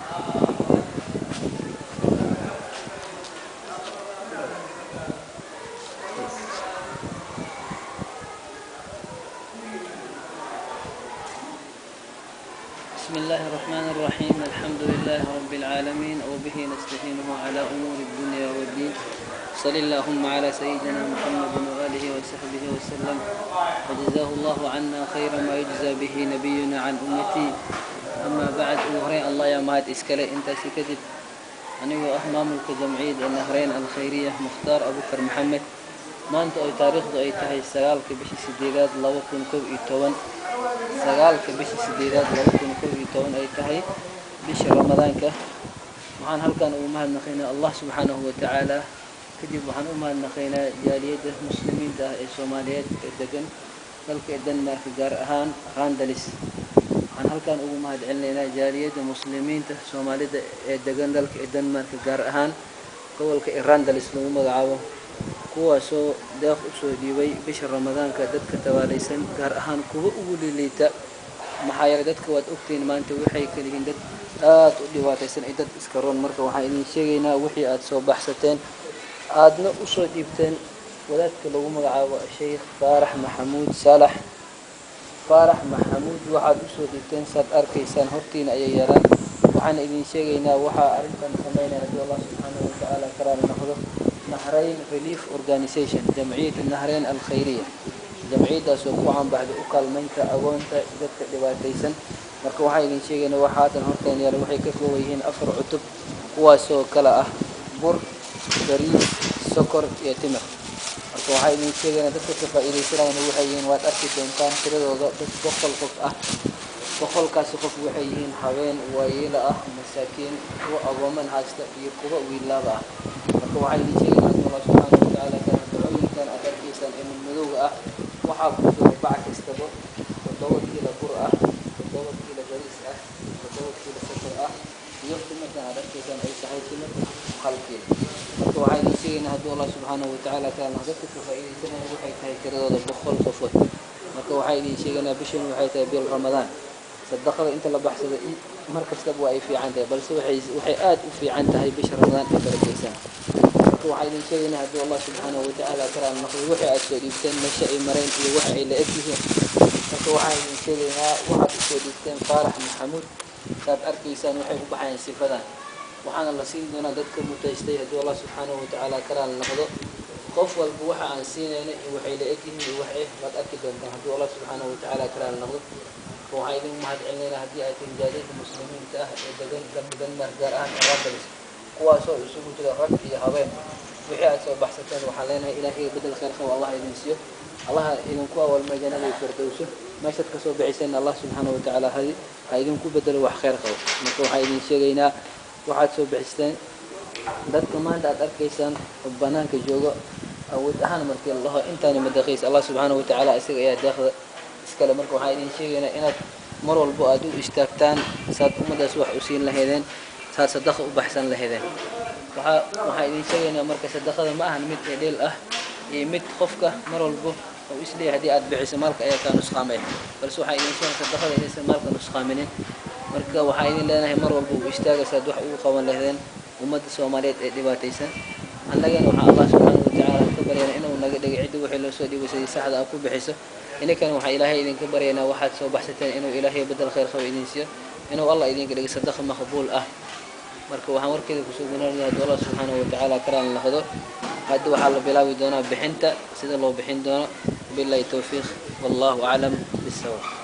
بسم الله الرحمن الرحيم. الحمد لله رب العالمين، وبه نستعينه على أمور الدنيا والدين. صلى اللهم على سيدنا محمد وآله وصحبه وسلم، وجزاه الله عنا خير ما يجزى به نبينا عن أمتي. أما بعد، ugu horeyn Allah yaa mahad iskale. Intaasi kadib, anigoo ah maamulka Jamciyadda Nahreyn Alkhayriya, Mukhtaar Abukar Maxamed, maanta oo taariikhdu ay tahay 9-ka bishii sideedaad 2011, 9-ka bishii sideedaad 2011 ay tahay bisha Ramadaanka, waxaan halkan ugu mahadnaqaynaa Allah subxaanahu wa tacaala. Kadib waxaan u mahadnaqaynaa jaaliyadda muslimiinta ah ee Soomaaliyeed ee degan dalka Denmark, gaar ahaan Randalis. Waxaan halkan ugu mahad celinaynaa jaaliyadda muslimiinta Soomaalida ee degan dalka Denmark, gaar ahaan gobolka Randalis lagu magacaabo, kuwaasoo deeq usoo dhiibay bisha Ramadaanka dadka tabaalaysan, gaar ahaan kuwa ugu liliita. Maxaa yeelay, dadka waad ogtihiin, maanta waxay kala yihiin dad aad u dhibaataysan iyo dad iska roon. Marka waxaan idin sheegaynaa wixii aad soo baxsateen aadna usoo dhiibteen wadaadka lagu magacaabo Sheikh Faarax Maxamuud Saalax Faarax Maxamuud, waxaad usoo dhiibteen saad arkaysaan hortiina ayay yeelaan. Waxaan idin sheegaynaa waxaa arrintan sameynaya, haddii Allah subxaanahu watacaala ka raali noqdo, Nahrayn Relief Organization, Jamciyat Nahrayn Alkhayriya, jamciyaddaas oo ku caanbaxday u kaalmaynta agoonta, dadka dhibaataysan. Marka waxaan idin sheegaynaa waxa haatan horteen yaala waxay ka kooban yihiin afar cutub, kuwaasoo kala ah bur, bariis, sokor iyo timir. Marka waxaa idin sheegaynaa dadka ka faa'iidaysanayana waxay yihiin, waad arki doontaan tiradooda, dad 100 qof ah. 100-kaasi qof waxay yihiin haween waayeela ah, masaakiin, kuwa agooman haysta iyo kuwa wiilaaba ah. Marka waxaa idin sheegaynaa, haddii Allah subxaana watacaala kana ducooyinkan aad arkaysaan ee madmadowga ah, waxaa ku jira bac kastaba 7 kiilo bur ah, 7 kiilo bariis ah, 7 kiilo sokor ah iyo timirtan aad arkaysaan ay tahay timir 1 kiilo. Marka waxaa idin sheegaynaa, haddii Allah subxaanahu watacaala kana dadka ka faa'iidaysanaya waxay tahay tiradooda 100 qofood. Marka waxaa idin sheegaynaa bishan waxay tahay bil Ramadaan. Sadaqada inta la baxsada mar kastaba waa ay fiican tahay, balse waxay aad u fiican tahay bisha Ramadaan ee barakeysan. Marka waxaa idin sheegaynaa, haddii Allah subxaanahu watacaala karaan noqdo, wixii aad soo dhiibteen meesha ay mareen iyo waxa ay la eg yihiin. Marka waxaan idin sheegaynaa waxaad usoo dhiibteen Faarax Maxamuud, saad arkaysaan waxay u baxayaan sifadan, waxaana la siin doonaa dadka mutaystay, haddii Allah subxaanahu watacaala karaan noqdo. Qof walba waxa aan siinayna iyo waxay la eg yihiin iyo wax waad arki doontaan, haddii Allah subxaanahu watacaala karaan noqdo. Waxaan idin mahad celinaynaa haddii ay tihiin jaaliyadda muslimiinta ah ee degan dalka Denmark, gaar ahaan Randalis, kuwaasoo isugu jira rag iyo haween. Wixii aad soo baxsateen waxaan leenahay Ilaahay bedel khayr qabo Allah idin siiyo, Allah idinku awalmay jannada firdowso. Meeshaad kasoo bixiseen Allah subxaanahu watacaala hadi ha idinku bedelo wax khayr qabo. Marka waxaan idin sheegaynaa waxaad soo bixisteen dadka maanta aad arkaysaan oo banaanka jooga, awood ahaan markii la dhaho intaani madaqays, Allah subxaanahu watacaala isaga ayaa deeqda iskale. Marka waxaan idin sheegaynaa inaad mar walbo aad u istaagtaan saad ummaddaas wax u siin lahaydeen, saad sadaqa u baxsan lahaydeen. Waxaan idin sheegaynaa, marka sadaqada ma ahan mid dheel ah iyo mid qofka mar walbo oo isleeyahay haddii aad bixiso maalka ayaa kaa nusqaamaya, balse waxaan idin sheegnaa sadaqada inaysan maalka nusqaaminin. Marka waxaan idin leenahay mar walba u istaaga saad wax ugu qaban lahaydeen ummadda Soomaaliyeed ee dhibaataysan. Annagana waxaan Allah subxaana watacaala ka baryaynaa inuu naga dhigay cidda wixii loo soo dhiibay sidii saxda ah ku bixiso. Ininkana waxaan Ilaahay idinka baryaynaa waxaad soo baxsateen inuu Ilaahay bedel khayr qabo idin siiyo, inuu Allah idinka dhigay sadaqa maqbuul ah. Marka waxaan warkeeda kusoo gunaanaya, hadduu Allah subxaanahu watacaala karaan noqdo, hadda waxaa la bilaabi doonaa bixinta, sida loo bixin doono. Billahi towfiiq, wallahu aclam bisawaab.